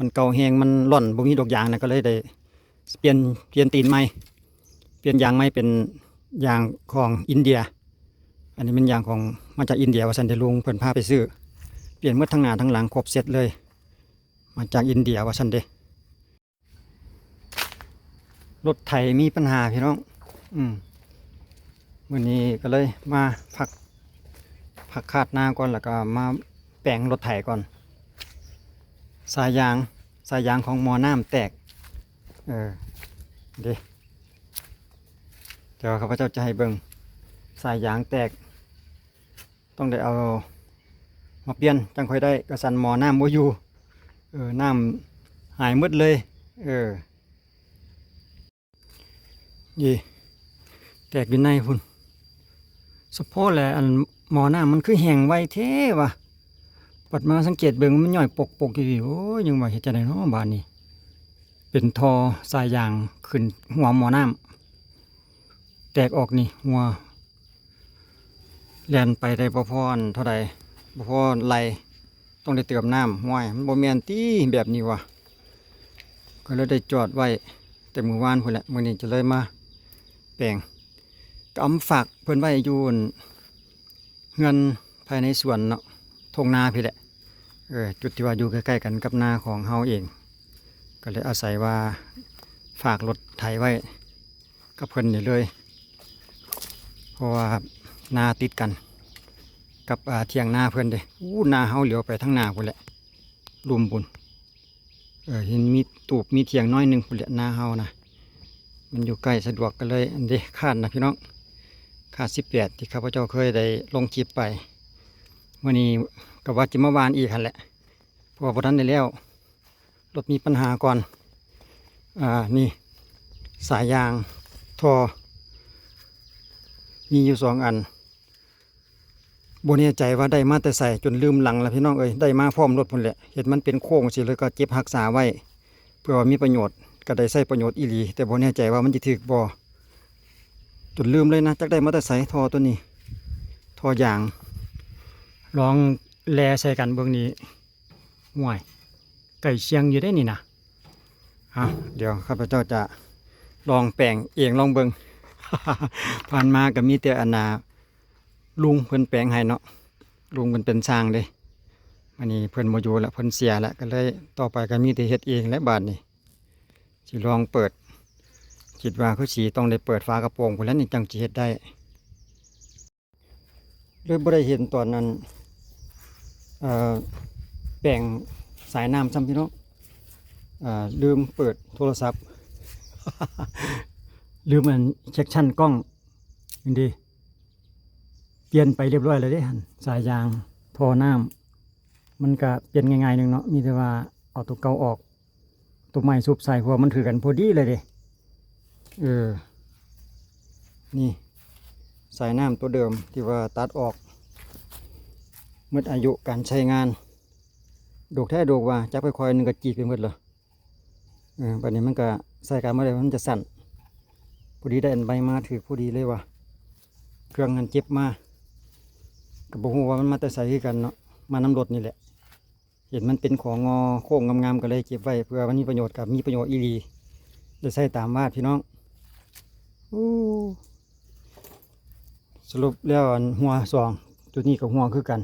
ອັນເກົ່າແຮງມັນລ່ອນ ບໍ່ມີດອກຢາງນະ ກໍເລີຍໄດ້ປ່ຽນ ປ່ຽນຕີນໃໝ່ ປ່ຽນຢາງໃໝ່ເປັນຢາງຂອງອິນເດຍ. ອັນນີ້ແມ່ນຢາງຂອງ ມາຈາກອິນເດຍວ່າຊັ້ນເດ ລຸງເພິ່ນພາໄປຊື້ ປ່ຽນໝົດທັງໜ້າທັງຫຼັງ ຄົບເຊັດເລີຍ ມາຈາກອິນເດຍວ່າຊັ້ນເດ. ລົດໄຖມີບັນຫາພີ່ນ້ອງ ອືມ ມື້ນີ້ກໍເລີຍມາພັກ ພັກຄາດນາກ່ອນ ແລ້ວກໍມາແປງລົດໄຖກ່ອນ. ສາຍຢາງ ສາຍຢາງຂອງໝໍ້ນ້ຳແຕກ ເອີ ເດ້ ດຽວຂ້າພະເຈົ້າຈະໃຫ້ເບິ່ງ ສາຍຢາງແຕກ ຕ້ອງໄດ້ເອົາມາປ່ຽນ ຈັ່ງຄ່ອຍໄດ້ ກະຊັ້ນໝໍ້ນ້ຳບໍ່ຢູ່ ເອີ ນ້ຳຫາຍໝົດເລີຍ ເອີ ນີ້ ແຕກຢູ່ໃນພຸ້ນ. ສະເພາະແຫຼະ ອັນໝໍ້ນ້ຳມັນຄືແຫ້ງໄວແທ້ວະ ບັດມາສັງເກດເບິ່ງ ມັນຍ້ອຍປົກໆຢູ່ ໂອ້ຍ ຍັງວ່າເຮັດຈັ່ງໃດເນາະບາດນີ້ ເປັນທໍ່ສາຍຢາງຂຶ້ນຫົວໝໍ້ນ້ຳ ແຕກອອກນີ້ ຫົວ ແລ່ນໄປໄດ້ບໍ່ພໍອັນເທົ່າໃດ ບໍ່ພໍໄລ່ ຕ້ອງໄດ້ເຕີມນ້ຳ. ຫ້ວຍ ມັນບໍ່ແມ່ນຕິ ແບບນີ້ວະ ກໍເລີຍໄດ້ຈອດໄວ້ແຕ່ມື້ວານພຸ້ນແຫຼະ ມື້ນີ້ຈະເລີຍມາແປງ. ກໍເອົາມາຝາກເພິ່ນໄວ້ຢູ່ ອັນ ເຮືອນພາຍໃນສວນເນາະ ທົ່ງນາພີ້ແຫຼະ ເອີ ຈຸດທີ່ວ່າຢູ່ໃກ້ໆກັນກັບນາຂອງເຮົາເອງ ກໍເລີຍອາໄສວ່າຝາກລົດໄຖໄວ້ ກັບເພິ່ນນີ້ເລີຍ ເພາະວ່ານາຕິດກັນກັບ ອ່າ ຖຽງນາເພິ່ນເດ້. ອູ້ ນາເຮົາຫຼຽວໄປທາງໜ້າພຸ້ນແຫຼະ ລຸ່ມພຸ້ນ ເອີ ເຫັນມີຕູບມີຖຽງໜ້ອຍໜຶ່ງພຸ້ນແຫຼະ ນາເຮົານະ ມັນຢູ່ໃກ້ສະດວກ ກໍເລີຍ ອັນເດ້ ຄາດນະພີ່ນ້ອງ ຄາດສິບແປດ ທີ່ຂ້າພະເຈົ້າເຄີຍໄດ້ລົງຄລິບໄປ. ມື້ນີ້ກໍວ່າຈະມາຫວ່ານອີກຫັ້ນແຫຼະ ເພາະວ່າບໍ່ທັນໄດ້ແລ້ວ. ລົດມີບັນຫາກ່ອນ ອ່າ ນີ້ ສາຍຢາງທໍ່ ມີຢູ່ສອງອັນ ບໍ່ແນ່ໃຈວ່າໄດ້ມາແຕ່ໃສ ຈົນລືມຫຼັງລະພີ່ນ້ອງເອີຍ ໄດ້ມາພ້ອມລົດພຸ້ນແຫຼະ. ເຫັນມັນເປັນໂຄ້ງຊີ້ ແລ້ວກໍເກັບຮັກສາໄວ້ ເພື່ອວ່າມີປະໂຫຍດ ກໍໄດ້ໃຊ້ປະໂຫຍດອີ່ຫຼີ ແຕ່ບໍ່ແນ່ໃຈວ່າມັນຈະຖືກບໍ່ ຈົນລືມເລີຍນະ ຈັກໄດ້ມາແຕ່ໃສ ທໍ່ໂຕນີ້ ທໍ່ຢາງ. ລອງແລໃສ່ກັນເບິ່ງນີ້ ຫ້ວຍ ໃກ້ຄຽງຢູ່ເດ້ນີ້ນະ. ເອົາ ດຽວຂ້າພະເຈົ້າຈະລອງແປງເອງລອງເບິ່ງ ຜ່ານມາກໍມີແຕ່ອັນນ່າ ລຸງເພິ່ນແປງໃຫ້ເນາະ ລຸງເພິ່ນເປັນຊ່າງເດ້. ອັນນີ້ເພິ່ນບໍ່ຢູ່ລະ ເພິ່ນເສຍລະ ກໍເລີຍຕໍ່ໄປກໍມີແຕ່ເຮັດເອງແຫຼະບາດນີ້. ຊິລອງເປີດ ຄິດວ່າຄືຊິຕ້ອງໄດ້ເປີດຝາກະໂປງພຸ້ນແຫຼະ ນີ້ຈັ່ງຊິເຮັດໄດ້. ເລີຍບໍ່ໄດ້ເຫັນຕອນນັ້ນ ເອີ ແປງສາຍນ້ຳຊ້ຳພີ່ນ້ອງ ເອີ ລືມເປີດໂທລະສັບ ລືມອັນເຊັກຊັນກ້ອງ ນີ້ເດ້ ປ່ຽນໄປຮຽບຮ້ອຍແລ້ວເດ້ຫັ້ນ ສາຍຢາງທໍ່ນ້ຳ ມັນກະປ່ຽນງ່າຍໆໜຶ່ງເນາະ ມີແຕ່ວ່າເອົາໂຕເກົ່າອອກ ໂຕໃໝ່ຊຸບໃສ່ ເພາະວ່າມັນຖືກັນພໍດີເລີຍເດ້. ເອີ ນີ້ ສາຍນ້ຳໂຕເດີມທີ່ວ່າຕັດອອກ ໝົດອາຍຸການໃຊ້ງານ ໂດກແທ້ໂດກວ່າ ຈັບຄ່ອຍໆໜຶ່ງກໍຈີກໄປໝົດແລ້ວ. ເອີ ບາດນີ້ມັນກະໃຊ້ການບໍ່ໄດ້ ມັນຈະສັ້ນ ພໍດີໄດ້ອັນໃໝ່ມາຖືກພໍດີເລີຍວ່າ ເຄື່ອງຫັ້ນເຈັບມາ ກໍບໍ່ຮູ້ວ່າມັນມາແຕ່ໃສຄືກັນເນາະ ມານຳລົດນີ້ແຫຼະ. ເຫັນມັນເປັນຂອງງໍໂຄ້ງງາມໆ ກໍເລີຍເກັບໄວ້ ເພື່ອມັນມີປະໂຫຍດ ກໍມີປະໂຫຍດອີ່ຫຼີ ໄດ້ໃຊ້ຕາມວາດພີ່ນ້ອງ. ໂອ້ ສະຫຼຸບແລ້ວ ອັນ ຮົ່ວສອງ ຈຸດນີ້ກໍຮົ່ວຄືກັນ.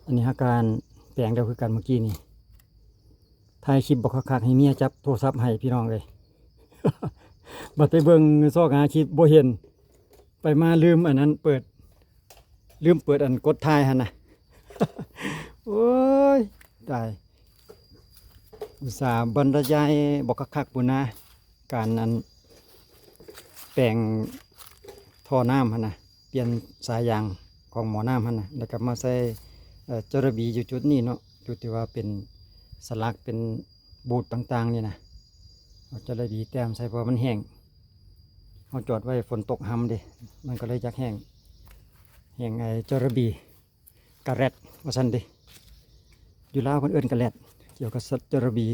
ອັນນີ້ຫາການແປງແລ້ວຄືກັນ ເມື່ອກີ້ນີ້ ຖ່າຍຄລິບບໍ່ຄັກໆ ໃຫ້ເມຍຈັບໂທລະສັບໃຫ້ພີ່ນ້ອງເອີຍ ບັດໄປເບິ່ງຊອກຫາຄລິບບໍ່ເຫັນ ໄປມາລືມອັນນັ້ນເປີດ ລືມເປີດອັນກົດຖ່າຍຫັ້ນນະ. ໂອ້ຍ ຕາຍ ອຸດສ່າບັນລະຍາຍບໍ່ຄັກໆ ພຸ້ນນະ ການອັນແປງທໍ່ນ້ຳຫັ້ນນະ ປ່ຽນສາຍຢາງຂອງໝໍ້ນ້ຳຫັ້ນນະ ແລ້ວກໍມາໃສ່ ເອີ ຈະລະບີຢູ່ຈຸດນີ້ເນາະ ຈຸດທີ່ວ່າເປັນສະຫຼັກເປັນບູດຕ່າງໆນີ້ນະ ເອົາຈະລະບີແຕ້ມໃສ່ ເພາະວ່າມັນແຫ້ງ ເຮົາຈອດໄວ້ຝົນຕົກຮຳເດ້ ມັນກໍເລີຍຢາກແຫ້ງ ແຫ້ງໄອ້ຈະລະບີ ກະແລັດວ່າຊັ້ນເດ ຢູ່ລາວເພິ່ນເອີ້ນກະແລັດ ກ່ຽວກັບສັດຈະລະບີ.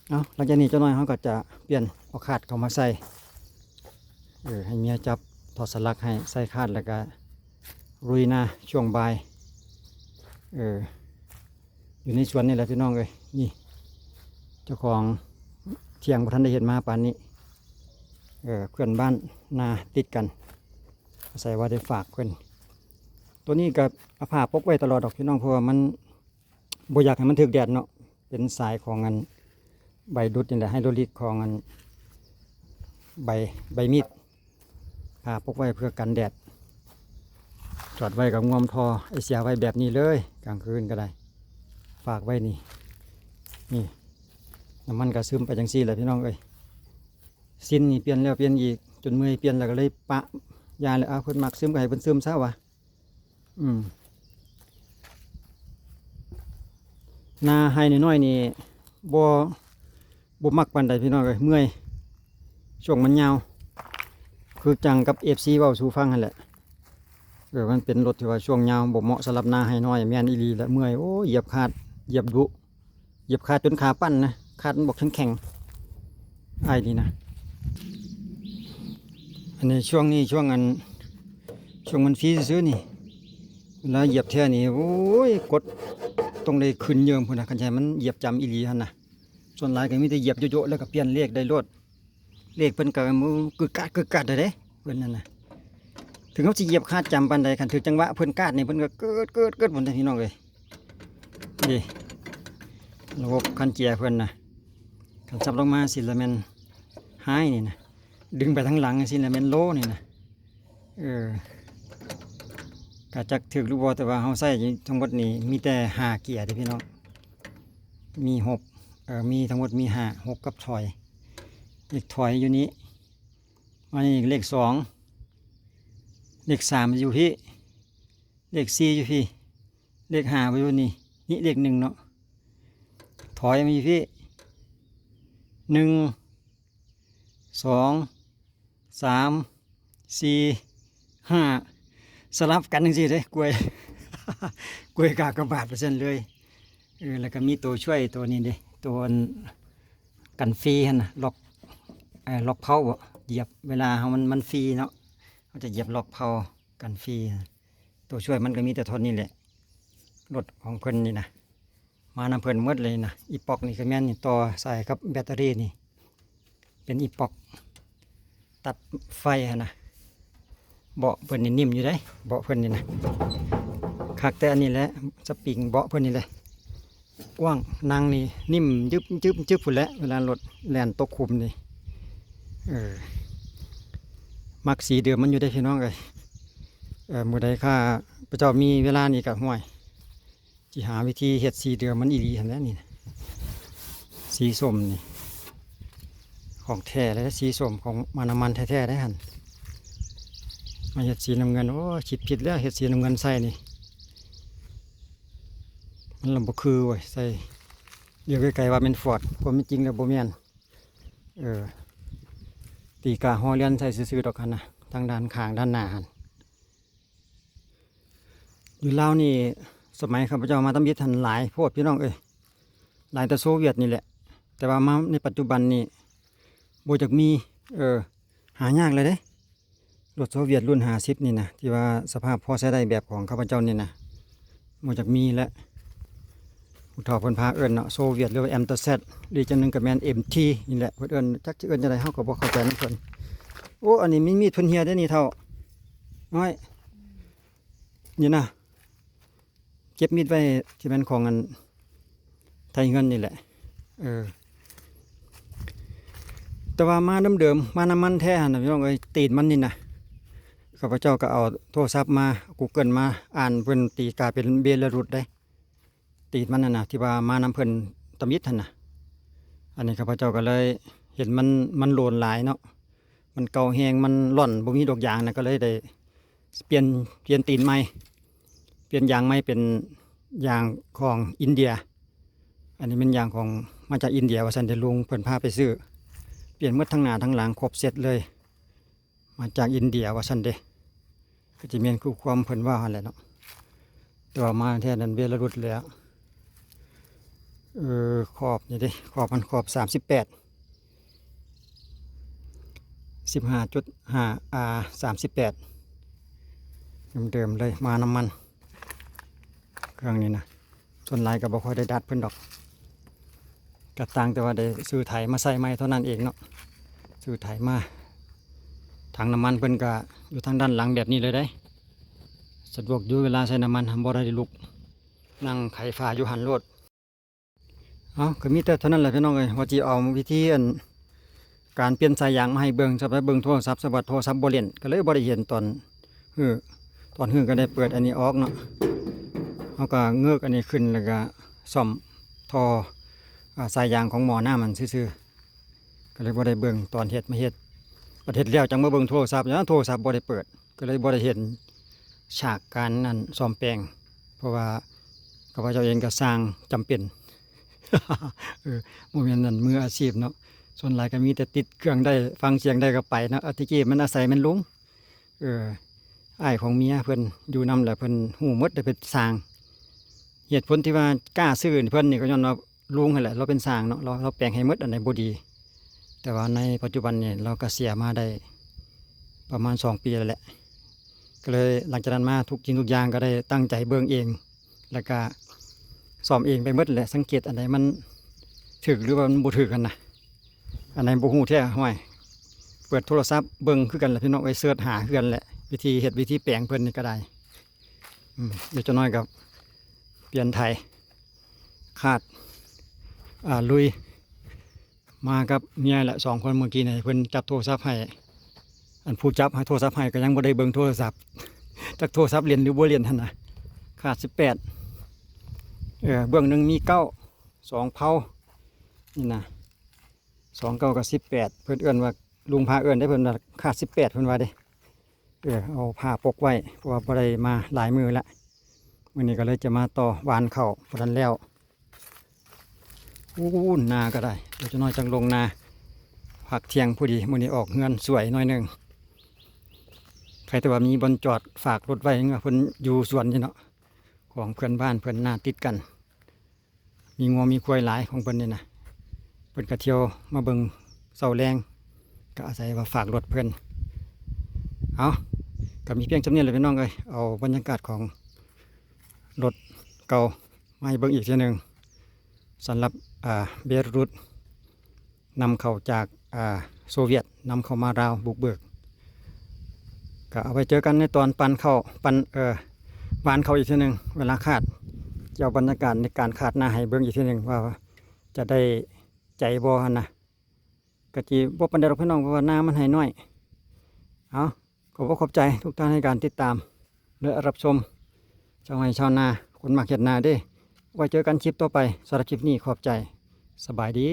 ເອົາ ຫຼັງຈາກນີ້ຈັກໜ້ອຍເຮົາກໍຈະປ່ຽນເອົາຄາດເຂົ້າມາໃສ່ ເອີ ໃຫ້ເມຍຈັບຖອດສະຫຼັກໃຫ້ ໃສ່ຄາດ ແລ້ວກະລຸຍນາຊ່ວງບ່າຍ ເອີ ຢູ່ໃນສວນນີ້ແຫຼະພີ່ນ້ອງເອີຍ. ນີ້ເຈົ້າຂອງທ່ຽງບໍ່ທັນໄດ້ເຮັດມາປານນີ້. ເອີ ເພື່ອນບ້ານນາຕິດກັນ ອາໄສວ່າໄດ້ຝາກເພິ່ນ. ໂຕນີ້ກໍເອົາຜ້າປົກໄວ້ຕະຫຼອດດອກພີ່ນ້ອງ ເພາະວ່າມັນ ບໍ່ຢາກໃຫ້ມັນຖືກແດດເນາະ. ເປັນສາຍຂອງອັນໃບດຸດນີ້ແຫຼະ ໄຮໂດຣລິກຂອງອັນໃບ ໃບມີດ. ຜ້າປົກໄວ້ເພື່ອກັນແດດ. ຈອດໄວ້ກັບງວມທໍ່ເອເຊຍໄວ້ແບບນີ້ເລີຍ ກາງຄືນກໍໄດ້. ຝາກໄວ້ນີ້ ນີ້ ນ້ຳມັນກໍຊຶມໄປຈັ່ງຊີ້ແຫຼະພີ່ນ້ອງເອີຍ. ຊິນນີ້ປ່ຽນແລ້ວປ່ຽນອີກ ຈົນເມື່ອຍປ່ຽນແລ້ວກໍເລີຍປະ ຢ່າແລ້ວ. ເອົາ ເພິ່ນມັກຊຶມກໍໃຫ້ເພິ່ນຊຶມຊະວ່າ. ອືມ ນາໄຮ່ນ້ອຍໆນີ້ບໍ່ ບໍ່ມັກປານໃດພີ່ນ້ອງເອີຍ ເມື່ອຍ ຊ່ວງມັນຍາວ ຄືຈັ່ງກັບເອັຟຊີເວົ້າສູ່ຟັງຫັ້ນແຫຼະ. ເອີ ມັນເປັນລົດທີ່ວ່າຊ່ວງຍາວ ບໍ່ເໝາະສຳລັບນາໄຮ່ນ້ອຍ. ແມ່ນອີ່ຫຼີແຫຼະ ເມື່ອຍ ໂອ້ຍ ຢຽບຄາດ ຢຽບດຸ ຢຽບຄາດຈົນຂາປັ້ນນະ ຄາດມັນບໍ່ແຂງໆ ອ້າຍນີ້ນະ. ອັນນີ້ຊ່ວງນີ້ ຊ່ວງອັນ ຊ່ວງມັນຟຣີຊື່ໆນີ້ ເວລາຢຽບແທ້ນີ້ ໂອ້ຍ ກົດ ຕ້ອງໄດ້ຂຶ້ນເຍີ້ງພຸ້ນນະ ຄັນຊິໃຫ້ມັນຢຽບຈຳອີ່ຫຼີຫັ້ນນະ. ສ່ວນຫຼາຍກໍມີແຕ່ຢຽບໂຈະໆ ແລ້ວກໍປ່ຽນເລກໄດ້ໂລດ. ເລກເພິ່ນກໍມືກຶກກາດກຶກກາດເດ້ ເພິ່ນນັ້ນນະ. ເຖິງເຮົາຊິຢຽບຄາດຈຳປານໃດ ຄັນຖືກຈັງຫວະເພິ່ນກາດນີ້ ເພິ່ນກໍເກີດໆໆ ພຸ້ນເດ້ພີ່ນ້ອງເອີຍ. ນີ້ ລະບົບຄັນເຈຍເພິ່ນນະ ຄັນສັບລົງມາຊີ້ລະແມ່ນໄຮນີ້ນະ ດຶງໄປທາງຫຼັງຊີ້ລະແມ່ນໂລນີ້ນະ. ເອີ ກະຈັກຖືກຫຼືບໍ່ ແຕ່ວ່າເຮົາໃຊ້ທັງໝົດນີ້ມີແຕ່ຫ້າເກຍເດ້ພີ່ນ້ອງ. ມີຫົກ ເອີ ມີທັງໝົດມີຫ້າ ຫົກກັບຖອຍ. ເລກຖອຍຢູ່ນີ້ ມານີ້ເລກສອງ ເລກສາມຢູ່ພີ້ ເລກສີ່ຢູ່ພີ້ ເລກຫ້າຢູ່ນີ້ ນີ້ເລກໜຶ່ງເນາະ ຖອຍມາຢູ່ພີ້ ໜຶ່ງ ສອງ ສາມ ສີ່ ຫ້າ ສະຫຼັບກັນຈັ່ງຊີ້ເດ້ ກວຍ ກວຍກາກະບາດໄປຊັ້ນເລີຍ. ເອີ ແລ້ວກໍມີໂຕຊ່ວຍໂຕນີ້ເດ້ ໂຕອັນກັນຟຣີຫັ້ນນະ ລັອກ ເອີ ລັອກເພົາບໍ ຢຽບເວລາເຮົາ ມັນ ມັນຟຣີເນາະ ເຮົາຈະຢຽບລັອກເພົາກັນຟຣີ. ໂຕຊ່ວຍມັນກໍມີແຕ່ທ່ອນນີ້ແຫຼະ ລົດຂອງເພິ່ນນີ້ນະ. ມານຳເພິ່ນໝົດເລີຍນະ. ອີປ໋ອກນີ້ກໍແມ່ນນີ້ ຕໍ່ສາຍກັບແບັດເຕີຣີນີ້ ເປັນອີປ໋ອກຕັດໄຟຫັ້ນນະ. ເບາະເພິ່ນນີ້ນິ້ມຢູ່ເດ້ ເບາະເພິ່ນນີ້ນະ ຄັກແຕ່ອັນນີ້ແຫຼະ ສະປຣິງເບາະເພິ່ນນີ້ແຫຼະ ກວ້າງ ນັ່ງນີ້ນິ້ມຈຶບໆໆ ພຸ້ນແຫຼະ ເວລາລົດແລ່ນຕົກຂຸມນີ້. ເອີ ມັກສີເດີມມັນຢູ່ເດ້ພີ່ນ້ອງເອີຍ. ເອີ ມື້ໃດຂ້າພະເຈົ້າມີເວລານີ້ກໍ ຫ້ວຍ ຊິຫາວິທີເຮັດສີເດີມມັນອີ່ຫຼີຫັ້ນແຫຼະນີ້ນະ. ສີສົ້ມນີ້ຂອງແທ້ເລີຍ ສີສົ້ມຂອງມານ້ຳມັນແທ້ໆເດ້ຫັ້ນ. ມາເຮັດສີນ້ຳເງິນ ໂອ້ຍ ຄິດຜິດແລ້ວ ເຮັດສີນ້ຳເງິນໃສ່ນີ້ ມັນລະບໍ່ຄືເວີ້ຍ ໃສ່ ດຽວໄກໆວ່າແມ່ນຟອດ ຄວາມເປັນຈິງແລ້ວບໍ່ແມ່ນ. ເອີ ຕີກາຫໍ່ລຽນໃສ່ຊື່ໆດອກຫັ້ນນະ ທາງດ້ານຂ້າງດ້ານໜ້າຫັ້ນ. ຢູ່ລາວນີ້ ສະໄໝຂ້າພະເຈົ້າມາທຳອິດຫັ້ນຫຼາຍໂພດພີ່ນ້ອງເອີຍ ຫຼາຍແຕ່ໂຊວຽດນີ້ແຫຼະ. ແຕ່ວ່າມາໃນປັດຈຸບັນນີ້ບໍ່ຈັກມີ ເອີ ຫາຍາກແລ້ວເດ້. ລົດໂຊວຽດລຸ້ນຫ້າສິບນີ້ນະ ທີ່ວ່າສະພາບພໍໃຊ້ໄດ້ແບບຂອງຂ້າພະເຈົ້ານີ້ນະ ບໍ່ຈັກມີແລ້ວ. ຜູ້ເຖົ້າເພິ່ນພາເອີ້ນເນາະ ໂຊວຽດ ຫຼືວ່າ ເອັມ ແຊດ ຫຼືຈັ່ງໜຶ່ງກໍແມ່ນ ເອັມ ທີ ນີ້ແຫຼະ ເພິ່ນເອີ້ນ ຈັກຊິເອີ້ນຈັ່ງໃດ ເຮົາກໍບໍ່ເຂົ້າໃຈນຳເພິ່ນ. ໂອ້ ອັນນີ້ມີມີດເພິ່ນເຫ່ຍເດ້ນີ້ເຖົ້ານ້ອຍ ນີ້ນະ ເກັບມີດໄວ້ ທີ່ແມ່ນຂອງອັນໄທເຮືອນນີ້ແຫຼະ. ເອີ ແຕ່ວ່າມາເດີມໆ ມານ້ຳມັນແທ້ຫັ້ນນະພີ່ນ້ອງເອີຍ. ຕີນມັນນີ້ນະ ຂ້າພະເຈົ້າກໍເອົາໂທລະສັບມາ ກູເກີນມາ ອ່ານເພິ່ນຕີກາເປັນເບລາຣຸດເດ້. ຕີນມັນຫັ້ນນະ ທີ່ວ່າມານຳເພິ່ນທຳອິດຫັ້ນນະ. ອັນນີ້ຂ້າພະເຈົ້າກໍເລີຍເຫັນມັນ ມັນໂຫຼນຫຼາຍເນາະ ມັນເກົ່າແຮງ ມັນລ່ອນ ບໍ່ມີດອກຢາງນະ ກໍເລີຍໄດ້ປ່ຽນ ປ່ຽນຕີນໃໝ່ ປ່ຽນຢາງໃໝ່ ເປັນຢາງຂອງອິນເດຍ. ອັນນີ້ແມ່ນຢາງຂອງ ມາຈາກອິນເດຍວ່າຊັ້ນເດ ລຸງເພິ່ນພາໄປຊື້ ປ່ຽນໝົດທັງໜ້າທັງຫຼັງ ຄົບເຊັດເລີຍ. ມາຈາກອິນເດຍວ່າຊັ້ນເດ ກໍຈະແມ່ນຄືຄວາມເພິ່ນເວົ້າຫັ້ນແຫຼະເນາະ. ແຕ່ວ່າມາແທ້ນັ້ນເບລາຣຸດແລ້ວ. ເອີ ຂອບນີ້ເດ ຂອບມັນຂອບສາມສິບແປດ ສິບຫ້າຈຸດຫ້າ ອາ ສາມສິບແປດ ເດີມໆເລີຍ ມານ້ຳມັນ ເຄື່ອງນີ້ນະ. ໂຊ ສ່ວນຫຼາຍກໍບໍ່ຄ່ອຍໄດ້ດັດເພິ່ນດອກ ກໍຕ່າງແຕ່ວ່າໄດ້ຊື້ໄຖມາໃສ່ໃໝ່ເທົ່ານັ້ນເອງເນາະ. ຊື້ໄຖມາ ຖັງນ້ຳມັນເພິ່ນກໍຢູ່ທາງດ້ານຫຼັງແບບນີ້ເລີຍເດ້. ສະດວກຢູ່ ເວລາໃສ່ນ້ຳມັນ ບໍ່ໄດ້ລຸກ ນັ່ງໄຂຝາຢູ່ຫັ້ນໂລດ. ເອົາ ກໍມີແຕ່ເທົ່ານັ້ນແຫຼະພີ່ນ້ອງເອີຍ ວ່າຊິເອົາວິທີອັນ ການປ່ຽນສາຍຢາງມາໃຫ້ເບິ່ງ ສຳລັບເບິ່ງໂທລະສັບ ສຳລັບໂທລະສັບບໍ່ຫຼິ້ນ ກໍເລີຍບໍ່ໄດ້ເຫັນຕອນຮື້ ຕອນຮື້ກໍໄດ້ເປີດອັນນີ້ອອກເນາະ. ເຮົາກໍເງີກອັນນີ້ຂຶ້ນ ແລ້ວກໍສ້ອມທໍ່ ອາ ສາຍຢາງຂອງໝໍ້ນ້ຳມັນຊື່ໆ ກໍເລີຍບໍ່ໄດ້ເບິ່ງຕອນເຮັດ ມາເຮັດ ບັດເຮັດແລ້ວຈັ່ງມາເບິ່ງໂທລະສັບ ໂທລະສັບບໍ່ໄດ້ເປີດ ກໍເລີຍບໍ່ໄດ້ເຫັນ ສາກການນັ້ນ ສ້ອມແປງ ເພາະວ່າຂ້າພະເຈົ້າເອງກໍຊ່າງຈຳເປັນ ເອີ ບໍ່ແມ່ນນັ້ນມືອາຊີບເນາະ. ສ່ວນຫຼາຍກໍມີແຕ່ຕິດເຄື່ອງໄດ້ ຟັງສຽງໄດ້ກໍໄປເນາະ. ອາ ແຕ່ກີ້ມັນອາໄສແມ່ນລຸງ ເອີ ອ້າຍຂອງເມຍເພິ່ນຢູ່ນຳ ແລ້ວເພິ່ນຮູ້ໝົດ ແລ້ວເພິ່ນຊ່າງ. ເຫດຜົນທີ່ວ່າກ້າຊື້ເພິ່ນນີ້ກໍຍ້ອນວ່າ ລຸງຫັ້ນແຫຼະ ລາວເປັນຊ່າງເນາະ ລາວ ລາວແປງໃຫ້ໝົດ ອັນໃດບໍ່ດີ. ແຕ່ວ່າໃນປັດຈຸບັນນີ້ ລາວກະເສຍມາໄດ້ປະມານສອງປີແລ້ວແຫຼະ ກໍເລີຍຫຼັງຈາກນັ້ນມາ ທຸກສິ່ງທຸກຢ່າງກໍໄດ້ຕັ້ງໃຈເບິ່ງເອງ ແລ້ວກະສ້ອມເອງໄປໝົດແຫຼະ. ສັງເກດອັນໃດມັນຖືກ ຫຼືວ່າມັນບໍ່ຖືກຫັ້ນນະ ອັນໃດບໍ່ຮູ້ແທ້ ຫ້ວຍ ເປີດໂທລະສັບເບິ່ງຄືກັນແຫຼະພີ່ນ້ອງເອີຍ ເສີດຫາຄືກັນແຫຼະ ວິທີເຮັດ ວິທີແປງເພິ່ນນີ້ກໍໄດ້. ອືມ ດຽວຈັກໜ້ອຍກໍປ່ຽນໄຖ ຄາດ ອາ ລຸຍ ມາກັບເມຍແຫຼະ ສອງຄົນ. ເມື່ອກີ້ນີ້ເພິ່ນຈັບໂທລະສັບໃຫ້ ອັນຜູ້ຈັບໃຫ້ໂທລະສັບໃຫ້ກໍຍັງບໍ່ໄດ້ເບິ່ງໂທລະສັບ ຈັກໂທລະສັບຫຼິ້ນ ຫຼືບໍ່ຫຼິ້ນຫັ້ນນະ. ຄາດສິບແປດ ເອີ ເບື້ອງໜຶ່ງມີເກົ້າ ສອງເພົານີ້ນະ ສອງເກົ້າກັບສິບແປດ ເພິ່ນເອີ້ນວ່າ ລຸງພາເອີ້ນເດ້ ເພິ່ນວ່າຄາດສິບແປດ ເພິ່ນວ່າເດ້. ເອີ ເອົາຜ້າປົກໄວ້ ເພາະວ່າບໍ່ໄດ້ມາຫຼາຍມື້ລະ ມື້ນີ້ກໍເລີຍຈະມາຕໍ່ຫວ່ານເຂົ້າ ບໍ່ທັນແລ້ວ. ອູ້ນ ນາກໍໄດ້ ດຽວຈັກໜ້ອຍຈັ່ງລົງນາ ພັກທ່ຽງພໍດີ. ມື້ນີ້ອອກເຮືອນສວຍໜ້ອຍໜຶ່ງ ໃຜແຕ່ວ່າມີບ່ອນຈອດ ຝາກລົດໄວ້ ເພິ່ນຢູ່ສວນນີ້ເນາະ ຂອງເພື່ອນບ້ານ ເພື່ອນນາຕິດກັນ. ມີງົວມີຄວາຍຫຼາຍຂອງເພິ່ນນີ້ນະ ເພິ່ນກໍທ່ຽວມາເບິ່ງເຊົ້າແລງ ກໍອາໄສວ່າຝາກລົດເພິ່ນ. ເອົາ ກໍມີພຽງສ່ຳນີ້ແຫຼະພີ່ນ້ອງເອີຍ ເອົາບັນຍາກາດຂອງລົດເກົ່າມາໃຫ້ເບິ່ງອີກເທື່ອໜຶ່ງ ສຳລັບ ອາ ເບຣຸດ ນຳເຂົ້າຈາກ ອາ ໂຊວຽດ ນຳເຂົ້າມາລາວບຸກເບີກ. ກໍເອົາໄວ້ເຈີກັນໃນຕອນປັ່ນເຂົ້າ ປັ່ນ ເອີ ຫວ່ານເຂົ້າອີກເທື່ອໜຶ່ງ ເວລາຄາດ ຈະເອົາບັນຍາກາດໃນການຄາດນາໃຫ້ເບິ່ງອີກເທື່ອໜຶ່ງ ວ່າຈະໄດ້ໃຈບໍ່ຫັ້ນນະ. ກະຊິບໍ່ປານໃດດອກພີ່ນ້ອງ ເພາະວ່ານາມັນໃຫ້ໜ້ອຍ. ເອົາ ຂໍບອກຂອບໃຈທຸກທ່ານໃນການຕິດຕາມ ແລະ ຮັບຊົມ ຊາວໄຮ່ຊາວນາ ຄົນມັກເຮັດນາເດ້. ໄວ້ເຈີກັນຄລິບຕໍ່ໄປ. ສຳລັບຄລິບນີ້ຂອບໃຈ. ສະບາຍດີ.